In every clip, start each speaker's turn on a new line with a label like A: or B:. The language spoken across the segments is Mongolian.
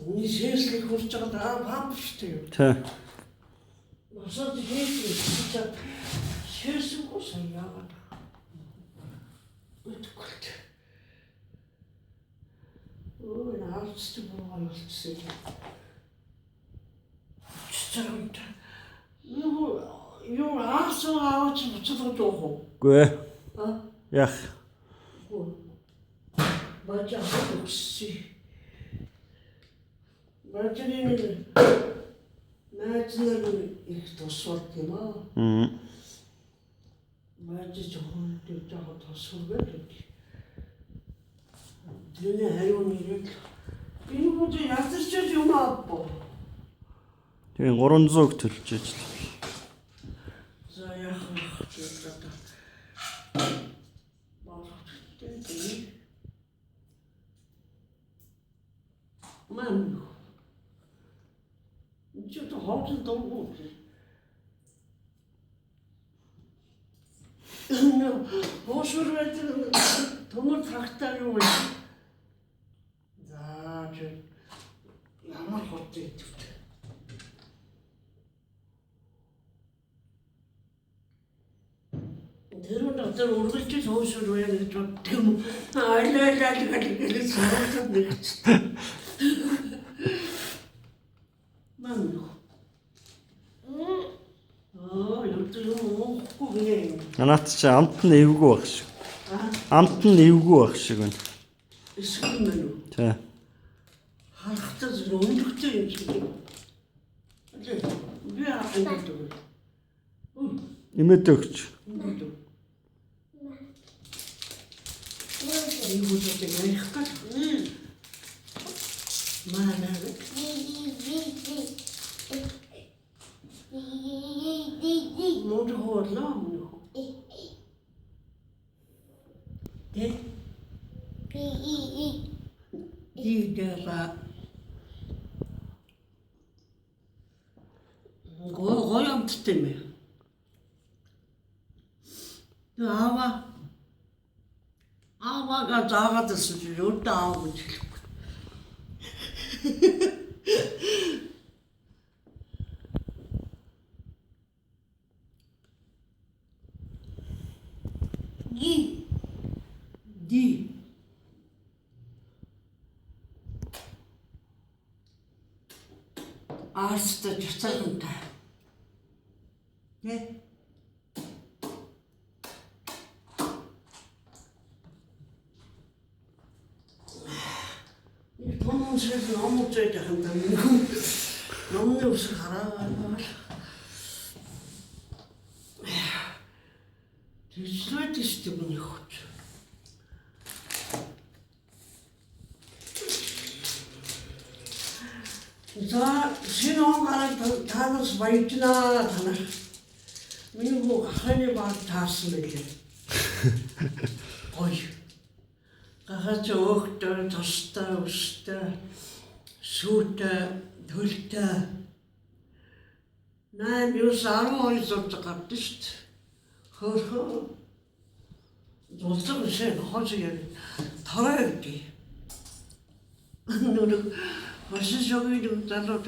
A: Шээслэг хурж байгаа памп шүү дээ.
B: Тэ.
A: Насад шээслэг шээсэнгүү сая яагаад. Үтгэл. Өө наалцдаг буугаар болчихсон. Чичрэмт. Юу юу аасан аваач буцаад явах уу?
B: Үгүй ээ.
A: А?
B: Яах.
A: Бажа өгсөн. Бажины найз нар их тусвалт юм аа. Бажи жоохон жоохон тусвал гэдэг. Тэрний хариу нэрэл энэ хүмүүс язарч юм ааппо.
B: Тэгээ 300 төлж ээж л.
A: За яах вэ? Одоо болгочихтой. Мам. Чи то хоолтой дуугүй. Хоошур байдаг төмөр тагтаа юу вэ? За чи ямар хот идэвт. Тэр дотор үргэлж хоошур байна гэж боддог юм. Аль аль аль гэж суугаад нэгч. Мам. Аа, юм уухгүй гинэ.
B: Манайт чи амт нь эвгүй байх шиг. Амт нь эвгүй байх шиг байна.
A: Эсгэн мэн үү?
B: Тэ.
A: Харахтаа зөв өндөгтэй юм шиг. Би ингээд.
B: Имэд өгч.
A: Ингээд. Энэ хүчтэй ярих гал. Манай. Мод хоолоо мөн. Тэ? Дидера. Го гоё амттай юм. Аава. Аавага заагаад ирсэн чи юу даа аав гэж хэлэхгүй. Ги. Ди. Арста чацаагтай. Тэ? Нэг том шиг ном үзээд яхан даа. Номны үсэг хараа. Тэжлээд шүү дээ миний хүч. За шинэ он гараад танаас баяжнаа танаа. Миний хүү гахааны баг таарсан байлээ. Гоё. Гахаач өөхтэй, тустай, өстэй, сүйтэй, төлтэй. 8 9 12 зурж гардаг шүү дээ. Хөөхөө. Зулцсан шиг хооч яг тороо гэдэг. Нүрэг хошин шогийн залууд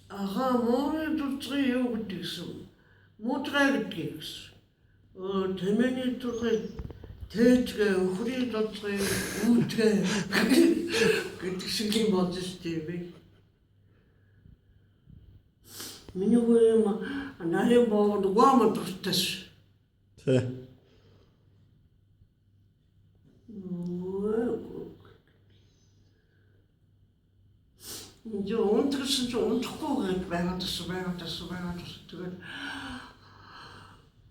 A: аха муурын дурцгын юу гэдэг гэсэн. Мудраа гэдэг гэсэн. Тэмээний дурцгын тээжгээ, өхрийн дурцгын үүдгээ гэдэг шиг юм болж шүү дээ би. Миний хүү юм нарийн боо дугаам дуртас.
B: Тэ.
A: Жо унтгсан чи унтахгүй гэж байгаад байсан байгаад байсан байгаад байсан. Тэгээд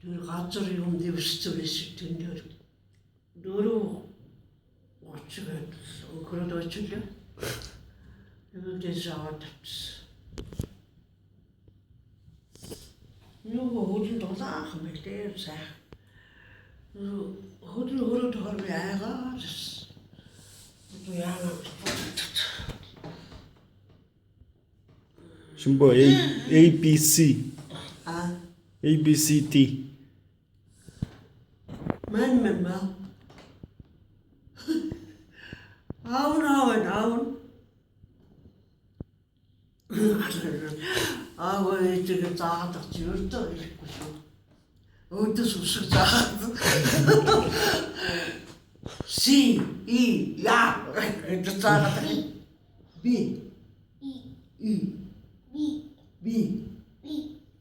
A: тэр газар юм дэвсдэг байсан тэн дээр 4:30 гээд өнгөрөөд очлоо. Тэгээд дэс аваад тавьчихсан. Нөгөө хөлн дулаахан байлээ сайхан. Хөлн хөрөөд хор би айгаа. Одоо яана гэж боддог.
B: Шимбо A A B C
A: А
B: A B C D.
A: Мэн мэн ба. Аав нь аав нь аав нь. Аав ээжигээ заагаад чи ердөө ирэхгүй шүү. Өөдөөс үсэг заагаад. Си и я гэж заагаад. Би
C: E
A: И
C: B
A: Би
C: B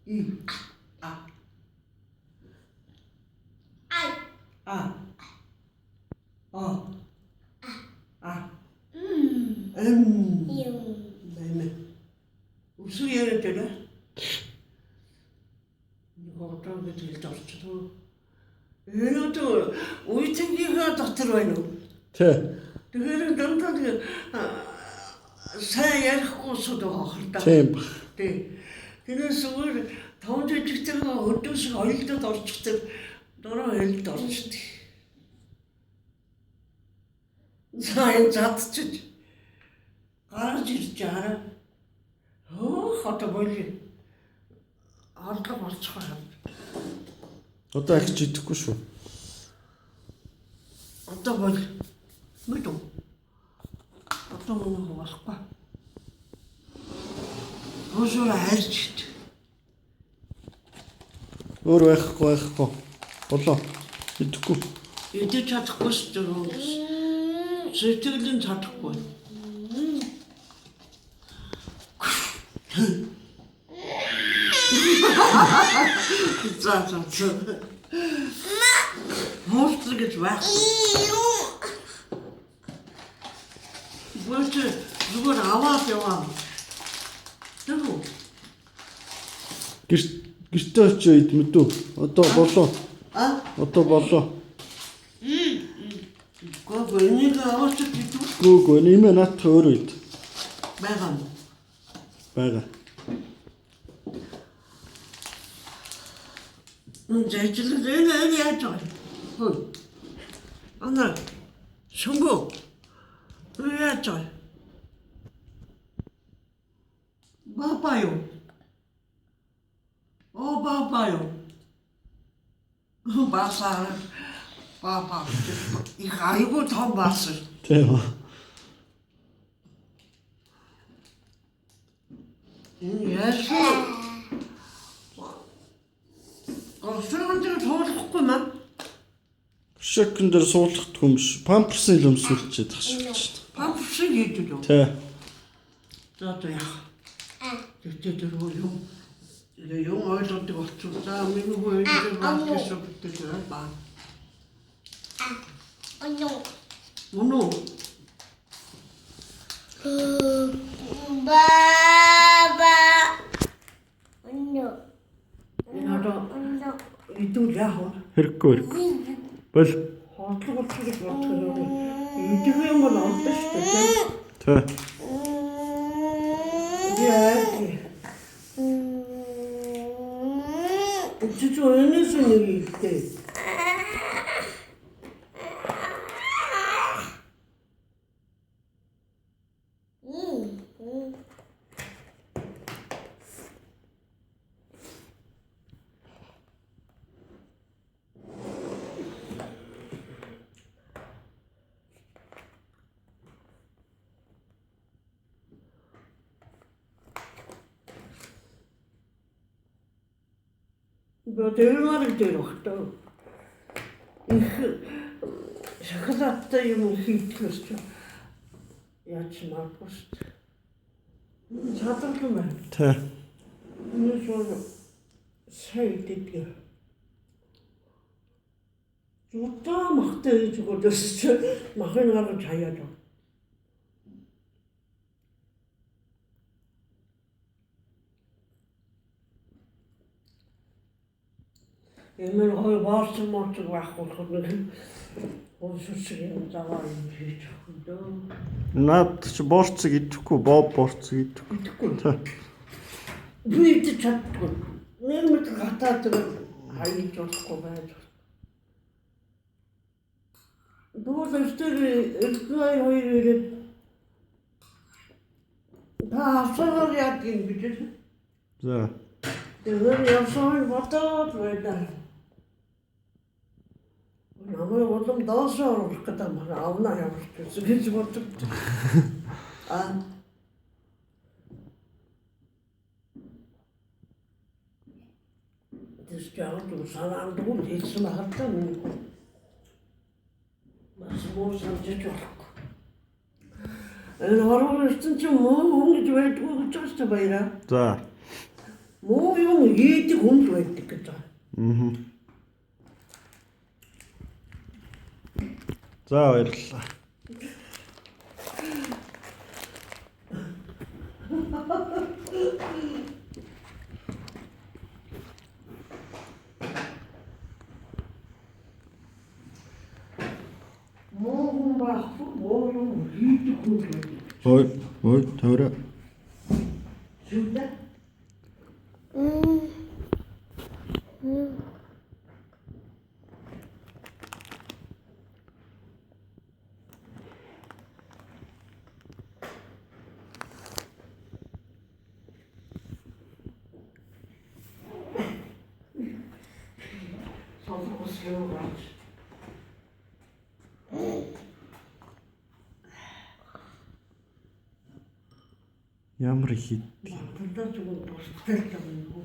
A: И А
C: I
A: А О А
C: M
A: М
C: U
A: Нэмэ. Үсэг яриад байна. Нэг одоо гэж хэлж орчихлоо. Энэ одоо үеийнхээ дотор байна уу?
B: Тэ.
A: Тэгэхээр дандаа нэг сайн ярихгүй сууд байгаа хэл та.
B: Тийм баг.
A: Тий. Тэрээс өөр таван жижигтэйгээ хөдөөс хоёлдод орчихдаг. Дөрөв хэлд орчдөг. За энэ задчиж гарч ирж хараа. Хөөх одоо боли. Орлого болчих байх.
B: Одоо ахиж идэхгүй шүү.
A: Одоо бол мэдв. Одоо мөн болохгүй. Хөөсөр хайрч ит.
B: Өөр байхгүй байхгүй. Болоо. Идэхгүй.
A: Идэж чадахгүй шүү дээ. Сэтгэл нь чадахгүй. За за за. Хөөсөр гэж байхгүй. Бөөч зүгээр аваад яваа. Тэр үү?
B: Гэртээ очиж ид мэдүү. Одоо болоо.
A: А?
B: Одоо болоо.
A: Гөө энийг аваач гэдэг
B: Гүү гүү нэмээ наадах өөр үед
A: байгаа юм.
B: байгаа.
A: Зэжлэл энэ энэ яаж байгаа юм? Хөө. Ана шүнгөө. Энэ яаж байгаа юм? Баба юу? О баба юу? Баса баба. Их айгуу том бас.
B: Тийм үү.
A: Энэ яасан? Орсон дээр туулахгүй маа.
B: Шокн дээр суулгах юм биш. Памперсын л өмсүүлчихэд тах шиг шүү дээ.
A: Памперсыг хийдэг үү?
B: Тэ.
A: За за яах. Тэгтээ тэр юм юм ойлгодог болчихсон. За миний хүү энэ дээр багш гэсэн ба.
C: Ano.
A: Мөн үү?
C: Baba. Ano.
A: Энэ одоо
C: Ano.
A: идвэл яах вэ?
B: Хэрэггүй хэрэггүй. Бол.
A: Хотлог болчих гэж бодох юм. Идэх юм бол олдсон шүү дээ.
B: Тэ.
A: Яа. Чи ч өнөөс нэг идэ. Тэр дээр өгтөө. Их шоколадтай юм хийдгээс чи яаж магадгүй шүү дээ. Чадвар юм байна.
B: Тэ.
A: Энэ шууд сайн иддэг. Зудаа махтай хийж өгөөс чи махын гаргаж хаяад. Ямар хой боорсон морцог байхгүй болохоор нэг уусч юм заваа юм хийж өгөх юм дөө.
B: Наад чи борцог идэхгүй, боб борцог идэхгүй.
A: Идэхгүй.
B: Тэ.
A: Би идэж чаддгүй. Нэг мэт гатаа тэр хаяж болохгүй байж. Дүүл өстөр эрдэнэ хоёр ирээд та асуугаар яа гин гэж.
B: За.
A: Тэгэхээр явсан бодоод байлаа. Намайг улам доошоо оруулах гэдэг юм авна явуулж гэж боддог. Аа Тэс жаад санаандгүй хэлсэн хардаа миний. Бас муу санаж болохгүй. Энэ хорвоо ертөнцийн муу хүн гэж байдгүй гэж байгаа шүү дээ баяраа.
B: За.
A: Муу юм хийдэг хүн л байдаг гэж байгаа.
B: Аа. За баярлалаа.
A: Муу хүн байхгүй, муу юм хийдэг хүн л байдаг.
B: Ой, ой, тойроо.
A: Зүгдэ. Солонгос юу гэж.
B: Ямар их хийдэг.
A: Манталдаа зүгээр бусдад юм уу?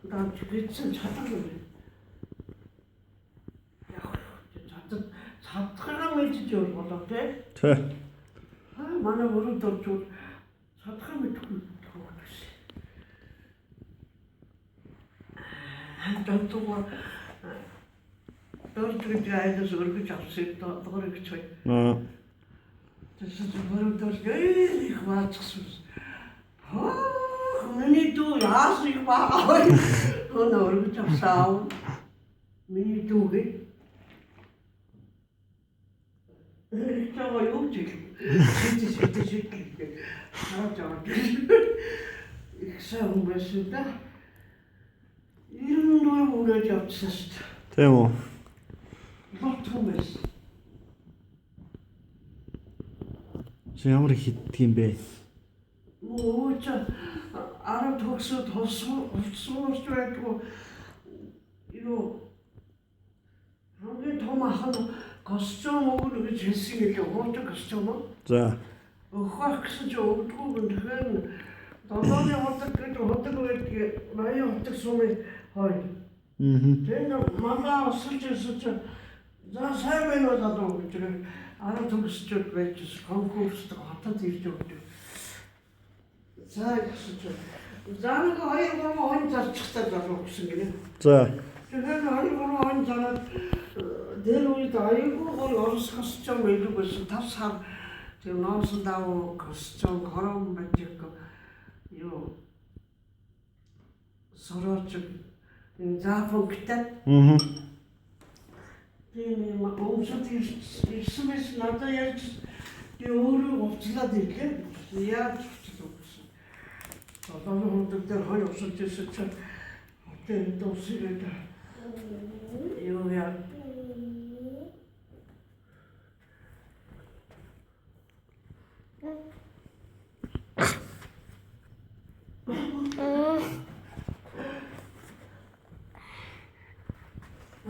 A: Наад гэсэн чадахгүй. Яг чадах чадхаа мэдж болоо тий.
B: Тэ.
A: Аа манай бүрэн дуржууд чадхаа мэдхгүй төгс. Аа дантуга дурж айлс өргөж авсан догор гэж бай.
B: Аа.
A: Тэсэж бүрэн дурж их баацсан. Хөө миний дүү яасан их баа. Хөө өргөж авсан. Миний дүүгээ Жоо юу ч шид шид шид гэх. Харж аваад. Их сайн хүн байсан да. 94 үрээд явчихсан шүү дээ.
B: Тийм үү.
A: Лот хүн байсан.
B: Чи ямар их хийдэг юм бэ?
A: Өө чи 10 төгсөөд хувцсуурч байдгүй. Юу хамгийн том ах нь костюм өгнө гэж хэлсэн гэлээ. Хуучин костюм уу?
B: За.
A: Өгөх байх гэсэн чи өгдөггүй гэн. Тэгэхээр долооны худаг гэж худаг байдаг. 80 худаг сумын хоёр.
B: Аа.
A: Тэр малаа осолж ирсэн чи за сайн байна уу залуу гэж 10 төгсчүүд байж конкурст хотод ирж өгдөг. За гэсэн чи за нэг 2 3 хон зарчихтай залуу гэсэн гинэ.
B: За.
A: Тэгэхээр 2 3 хон зараад тэр үед аягүй гоё орос костюм илүү байсан. 5 сар тэр ноонсон давуу костюм хором байдаг юу сорооч энэ зафонктай
B: Аа.
A: Тийм юм өмсөд ирсэн байсан надад ярьж би өөрөө хувцлаад ирлээ. Яаж хувцлав гэсэн. Долооны хундаг дээр хоёр усалж ирсэн чинь хотын энд ус ирээд юу яа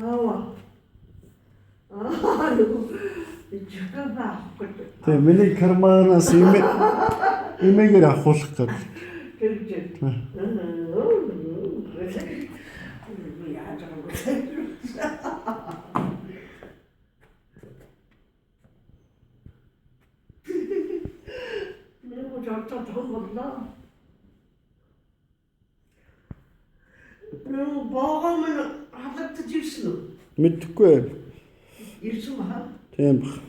A: Аа. Аа юу чигээ байхгүй.
B: Тийм миний карманаас имэгээр авахулах гэдэг.
A: Тэгж. Яаж байгаа вэ? Миний жолтоо том боллоо. Нөө боогоо минь халагдаж ирсэн үү?
B: Мэдхгүй.
A: Ирсэн баа.
B: Тийм бах.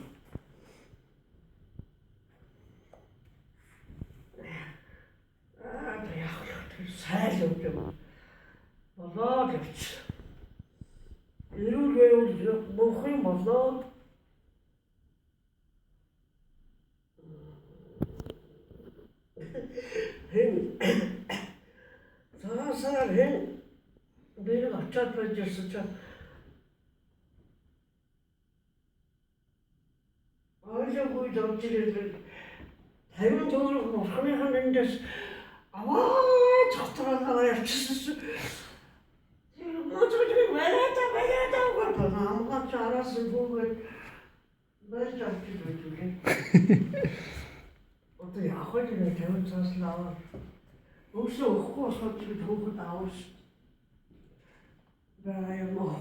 A: Аа яг л сайл өгч юм. Болоо гэж. Эрүүл байвал мөнх юм болоо. Хэн цаасаар хэн бэрэг очиад байж ирсэн чинь ойлоогүй явж ирэл 50 төгрөг бурхныхан эндээс аваа цогцроо явчихсан. Тэр мөчөж барайда барайда араас нь бүүгээд байж авч байж үлээ. Одоо явах гэж нэг 50 цаас л аваа. Өсөө өгөхгүй болохоор чи хөөхөд аавш. Баа юм уу.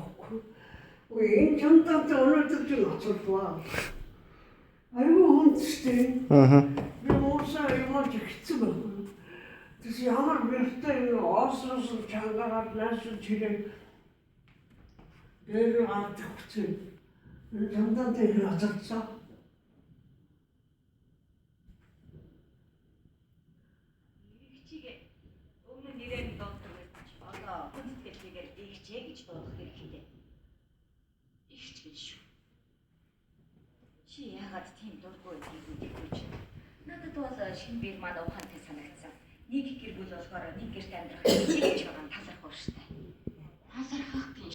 A: Үгүй энэ чамдаа өнөөдөр чи ноцолдваа. Айгүй хүндтэй.
B: Ааха.
A: Би уусаа юм уу хэцүү байхгүй. Тэс ямар бэртэй юм оосроос чангараад нааш чирээ дээр гардаг хүчээ. Энэ чамдаа их ноцолдсон.
D: Игчийг өмнө нь нэрээр нь дууддаг байсан ч одоо хүндэтгэлтэйгээр игчээ гэж дуудах хэрэгтэй. Игч гэж шүү. Чи яагаад тийм дургүй байдгийг мэдэхгүй ч. Надад бол шинэ бие маань ухаантай санагдсан. Нэг гэр бүл болохоор нэг гэрт амьдрах хэрэгтэй гэж байгаа нь талархуу штэ.